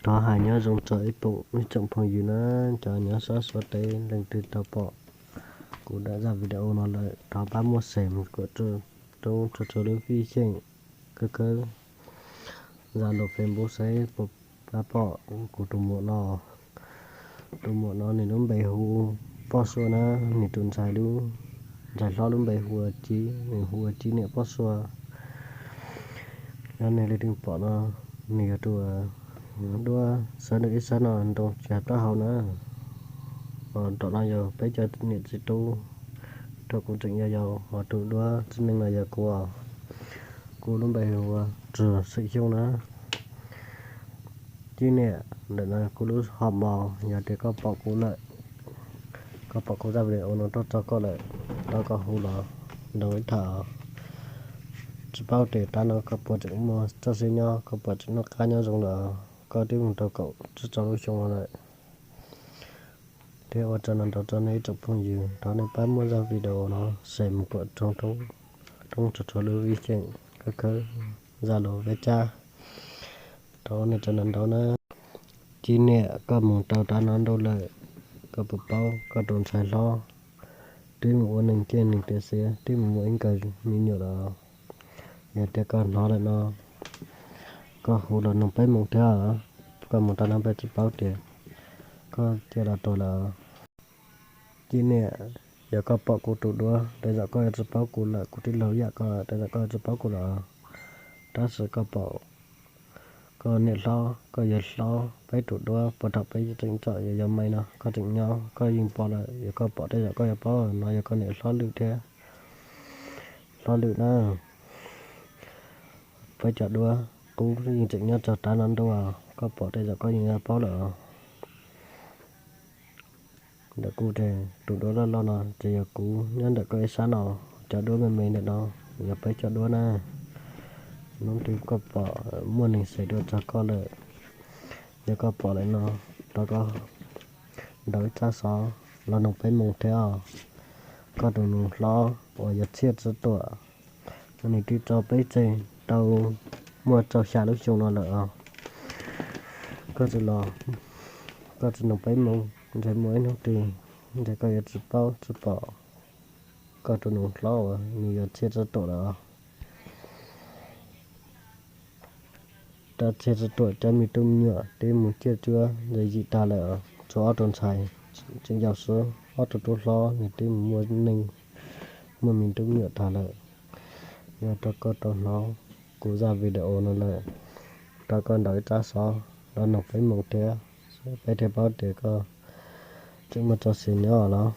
Thov hais nyob zoo txog ib tsoom phooj ywg na, cov nyob sab Suav teb leej twg tau pom kuv daim zaj video no lawm thov pab muab share mus kom rau txhua txhua lub vij xyeem, khawb khawb Zalo, Facebook saib puas pab pom kuv tus muam no. Tus muam no nws lub npe hu Poj Sua na, nws tus ntxhais lub, ntxhais hlob lub npe hu ua Cib, nws hu ua Cib niam Poj Sua. Yog nej leej twg pom no, nws yog tus duab sab nraud ib sab no ntoo tsis hais plaub hau na. Ho tom no yog peb cov niam txiv tub, rau kuv tseem yau yau, ho tus duab txiv neej no yog kuv. Kuv lub npe hu ua Tsuag Xeem Xyooj na. Cib niam, ntawm no kuv lub hom mos, yog tias koj pom kuv lawm, koj pom kuv zaj video no tuaj txog koj lawm, thov koj hu los nrog wb tham. Tsis paub tias tav no koj puas tseem muaj txoj sia nyob, koj puas tseem noj qab nyob zoo lawm, koj twb mus tau kaum tsib rau lub xyoo no lawm. Thiab ua tsaug ntau ntau rau nej ib tsoom phooj ywg, thov nej pab muab zaj video no share mus kom rau thoob txhua txhua lub vij xyeem, khawb khawb Zalo, WeChat. Thov nej tsaug ntau ntau na. Cib niam, koj mus tau tav no ntuj lawm, koj puas paub koj tus ntxhais hlob twb mus ua neeg ciaj neeg tiav xiav, twb mus muaj ib nkawd me nyuam lawm? Yog tias koj hnov lawm no, koj hu los noog peb mus thiab. Koj mus tau no peb tsis paub tias koj ciaj los tuag lawm. Cib niam, yog koj pom kuv tus duab, tej zaum koj yuav tsis paub kuv lawm, kuv twb laug yam koj, tej zaum koj yuav tsis paub kuv lawm. Tab sis koj pom koj niam hlob, koj yawg hlob, peb tus duab puag thaum peb tseem txom yau yau me no, koj tseem nyob, koj yeej pom lawm. Yog koj pom tej zaum koj yuav paub, no yog koj niam hlob Lwm thiab. Hlob Lwm na, peb cov duab qub yeej tseem nyob txog tav no ntuj, koj pom tej zaum koj yeej yuav paub lawm. Ntawm kuv tes tus duab loj loj no ces yog kuv, nyob ntawm koj ib sab no, cov duab me me ntawm no yog peb cov duab na. Hnub twg koj pom muaj neeg share dua txog koj lawm, yog koj pom lawm no, thov koj ntaus ib tsab xov los noog peb mus thiab os. Koj tus nus hlob uas yog Txhiaj Txiv Tuam, nws twb tso peb tseg tau muaj rau xya lub xyoo no lawm os. Koj tsis los, koj tsis noog peb mus, ntshe muaj ib hnub twg ntshe koj yuav tsis paub tsis pom koj tus nus hlob uas nws yog Txhiaj Txiv Tuam lawm os. Rau Txhiaj Txiv Tuam cov me tub me nyuam twb mus ciaj cuab ntse yim tag lawm, tshuav ob tug ntxhais tseem yau xwb, ob tug tub hlob nws twb mus muaj neej, muaj me tub me nyuam tag lawm. Yog rau koj tau hnov kuv zaj video no lawm, thov koj ntaus ib tsab xov los noog peb mus thiab, peb thiaj paub tias koj tseem muaj txoj sia nyob los.